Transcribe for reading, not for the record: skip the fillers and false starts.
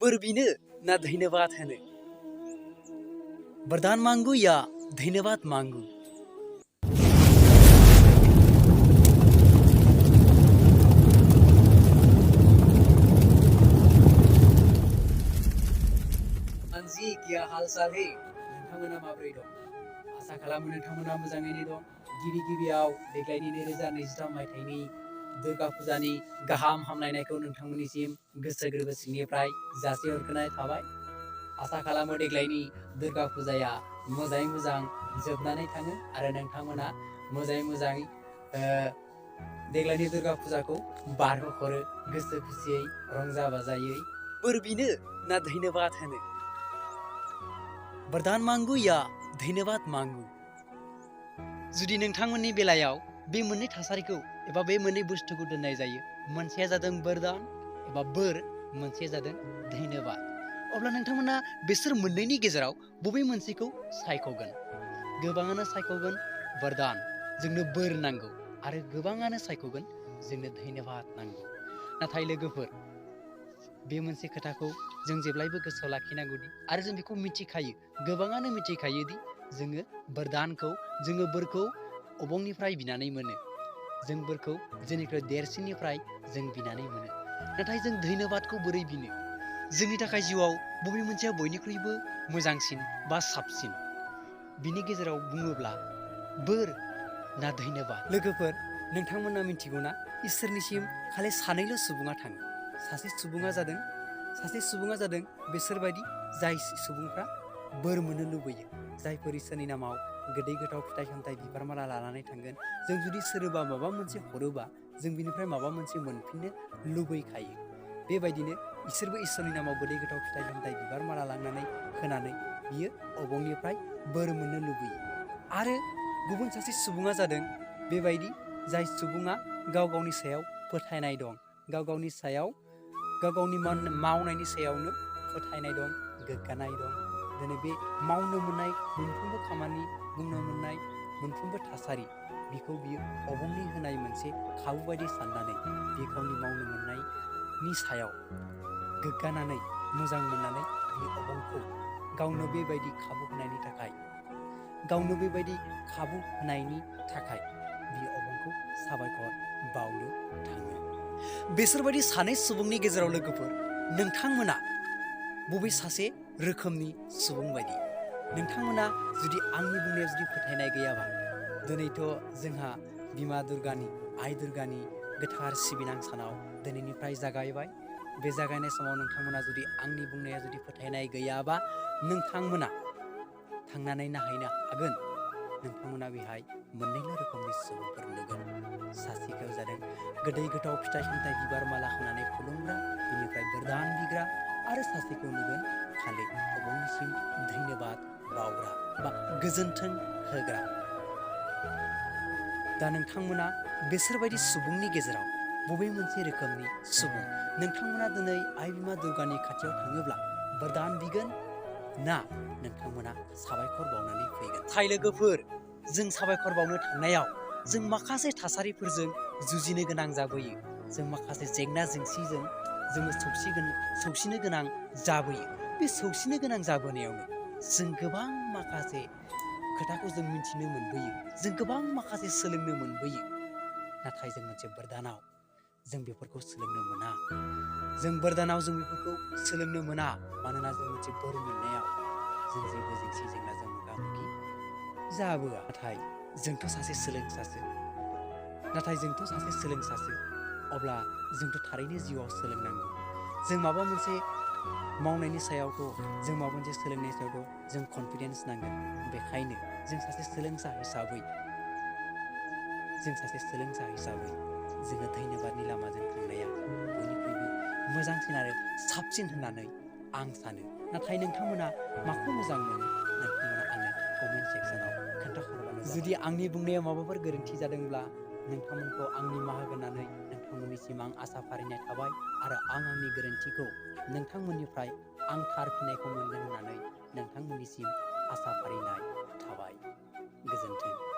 बोर बिनो ना धन्यवाद होनो? वरदान मांगू या धन्यवाद मांगू? आंजि क्या हाल चाल हे? नोंथांमोना माबोरै दं? आसा खालामो नोंथांमोना मोजाङैनो दं। गिबियाव देग्लायनि 2023 मायथाइनि दुर्गा फुजानि गाहाम हामलायनायखौ नोंथांमोननिसिम गोसो गोरबो सिंनिफ्राय जासिहरग्रोनाय थाबाय। आसा खालामो देग्लायनि दुर्गा फुजाया मोजाङै मोजां जोबनानै थाङो आरो नोंथांमोना मोजाङै मोजां देग्लायनि दुर्गा फुजाखौ बारहोहरो गोसो खुसियै रंजा बाजायै। बोर बिनो ना धन्यवाद होनो? वरदान मांगू या धन्यवाद मांगू? जुदि नोंथांमोननि बेलायाव बे मोननै थासारिखौ एबा बे मोननै बुस्थुखौ दोननाय जायो, मोनसेया जादों वरदान एबा बोर, मोनसेया जादों धन्यवाद, अब्ला नोंथांमोना बिसोर मोननैनि गेजेराव बबे मोनसेखौ सायख'गोन? गोबाङानो सायख'गोन वरदान, जोंनो बोर नांगौ, आरो गोबाङानो सायख'गोन जोंनो धन्यवाद नांगौ। नाथाय लोगोफोर, बे मोनसे खोथाखौ जों जेब्लायबो गोसोआव लाखिनांगौदि, आरो जों बेखौ मिथिखायो, गोबाङानो मिथिखायोदि जोङो वरदानखौ, जोङो बोरखौ अबंनिफ्राय बिनानै मोनो। जों बोरखौ जोंनिख्रुइ देरसिननिफ्राय जों बिनानै मोनो। नाथाय जों धन्यवादखौ बोरै बिनो? जोंनि थाखाय जिउआव बबे मोनसेया बयनिख्रुइबो मोजांसिन बा साबसिन? बिनि गेजेराव बुङोब्ला बोर ना धन्यवाद? लोगोफोर, नोंथांमोना मिथिगौना, इसोरनिसिम खालि सानैल' सुबुङा थाङो। सासे सुबुङा जादों बिसोरबायदि जाय सुबुंफ्रा बोर मोननो लुबैयो, जायफोर इसोरनि नामाव गोदै गोथाव फिथाइ सामथाइ बिबार माला लानानै थांगोन। जों जुदि सोरबा माबा मोनसे हरोबा जों बिनिफ्राय माबा मोनसे मोनफिननो लुबैखायो। बेबायदिनो इसोरबो इसोरनि नामाव गोदै गोथाव फिथाइ सामथाइ बिबार माला लांनानै होनानै बियो अबंनिफ्राय बोर मोननो लुबैयो। आरो गुबुन सासे सुबुङा जादों बेबायदि जाय सुबुङा गाव गावनि सायाव फोथायनाय दं, गाव गावनि मावनायनि सायावनो फोथायनाय दं, गोग्गानाय दं। दिनै बे मावनो मोननाय मोनफ्रोमबो खामानि, बुंनो मोननाय मोनफ्रोमबो थासारि, बिखौ बियो अबंनि होनाय मोनसे खाबु बायदि साननानै, बे गावनि मावनो मोननायनि सायाव गोग्गानानै, मोजां मोननानै, बे अबंखौ गावनो बेबायदि खाबु होनायनि थाखाय बे अबंखौ साबायखर बावनो थाङो। बिसोरबायदि सानै सुबुंनि गेजेराव लोगोफोर, नोंथांमोना बबे सासे रोखोमनि सुबुं बायदि? नोंथांमोना जुदि आंनि बुंनायाव जुदि फोथायनाय गैयाबा, दिनैथ' जोंहा बिमा दुर्गानि, आइ दुर्गानि गोथार सिबिनां सानाव दिनैनिफ्राय जागायबाय। बे जागायनाय समाव नोंथांमोना जुदि आंनि बुंनायाव जुदि फोथायनाय गैयाबा, नोंथांमोना थांनानै नायहैनो हागोन। नोंथांमोना बेहाय मोननैल' रोखोमनि सुबुंफोर नुगोन। सासेखौ जादों गोदै गोथाव फिथाइ सामथाइ बिबार माला होनानै खुलुमग्रा, बिनिफ्राय वरदान बिग्रा, आरो सासेखौ नुगोन खालि अबंनिसिम धन्यवाद बावग्रा बा गोजोन्थों होग्रा। दा नोंथांमोना बिसोरबायदि सुबुंनि गेजेराव बबे मोनसे रोखोमनि सुबुं? नोंथांमोना दिनै आइ बिमा दुर्गानि खाथियाव थाङोब्ला वरदान बिगोन ना नोंथांमोना साबायखर बावनानै फैगोन? थाय लोगोफोर, जों साबायखर बावनो थांनायाव जों माखासे थासारिफोरजों जुजिनो गोनां जाबोयो। जों माखासे जेंना जेंसिजों जोङो सौसिनो गोनां जाबोयो। बे सौसिनो गोनां जाबोनायावनो जों गोबां माखासे खोथाखौ जों मिथिनो मोनबोयो, जों गोबां माखासे सोलोंनो मोनबोयो। नाथाय जों मोनसे वरदानाव जों बेफोरखौ सोलोंनो मोना। जों वरदानाव जों बेफोरखौ सोलोंनो मोना, मानोना जों मोनसे बोर मोननायाव जों जेबो जेंसि जेंनाजों मोगा मोगि जाबोआ। नाथाय जोंथ' सासे सोलोंसासो, अब्ला जोंथ' थारैनो जिउआव सोलोंनांगौ। जों माबा मोनसे मावनायनि सायावथ', जों माबा मोनसे सोलोंनायनि सायावथ' जों कनफिडेन्स नांगोन। बेखायनो जों सासे सोलोंसा हिसाबै जोङो धन्यबादनि लामाजों थांनाया बयनिख्रुइबो मोजांसिन आरो साबसिन होननानै आं सानो। नाथाय नोंथांमोना माखौ मोजां मोनो? नोंथांमोना आंनो कमेन्ट सेक्सनाव खोन्थाहरबानो जाबाय। जुदि आंनि बुंनायाव माबाफोर गोरोन्थि जादोंब्ला नोंथांमोनखौ आं निमाहा होनानै नोंथांमोननिसिम आं आसा फारिनाय थाबाय, आरो आं आंनि गोरोन्थिखौ नोंथांमोननिफ्राय आं थार फिननायखौ मोनगोन होननानै नोंथांमोननिसिम आसा फारिनाय थाबाय। गोजोन्थों।